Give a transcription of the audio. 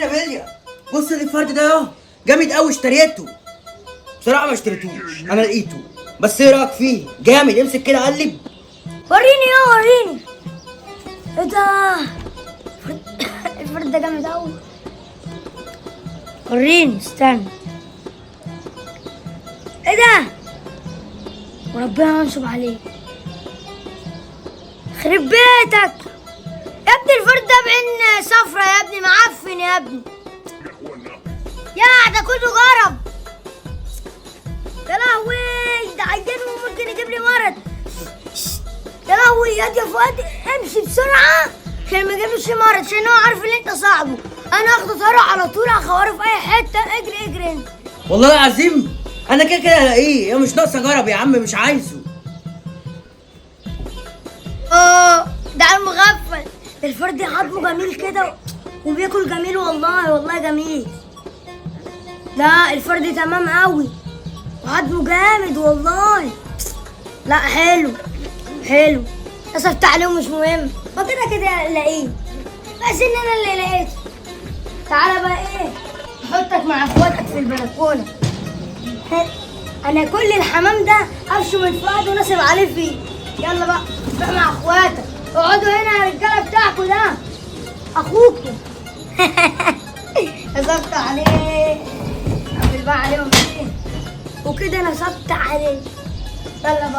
يا بليا، بص الفرد ده اهو جامد قوي، اشتريته. بصراحة ما اشتريتوش، انا لقيته. بس ايه رايك فيه؟ جامد. امسك كده قلب. وريني يا وريني. ايه ده؟ الفرد ده جامد قوي. وريني، استنى. ايه ده؟ وربنا انصب عليك، خرب بيتك يا ابني. الفرد ده بعين صفرة يا ابني، معفن يا ابني. يا ده كله جرب. يا لهوي، ده عيان وممكن يجيب لي مرض. يا لهوي يا دي يا فؤاد، امشي بسرعة عشان ما يجيبليش مرض، عشان هو عارف ان انت صاحبه. انا هاخده طارق على طول، هخوره في اي حتة. اجري اجري انت. والله العظيم انا كده كده هلاقيه، هي مش ناقصه جرب يا عم، مش عايزه. اه ده عيل مغفل. ده الفرد عظمه جميل كده وبياكل جميل، والله والله جميل. لا الفرد تمام قوي وعظمه جامد والله. لا حلو حلو، نصبت عليهم مش مهم، ما كده كده لاقيه، بس ان انا اللي لقيته. تعالى بقى ايه، احطك مع اخواتك في البلكونه. انا كل الحمام ده قفشه من فؤاد ونصب عليه فيه. يلا بقى روح مع اخواتك، اقعدوا هنا يا رجاله بتاعكوا ده اخوكوا. نصبت عليه، اعمل بقى عليهم ايه وكده، نصبت عليه. يلا بقى.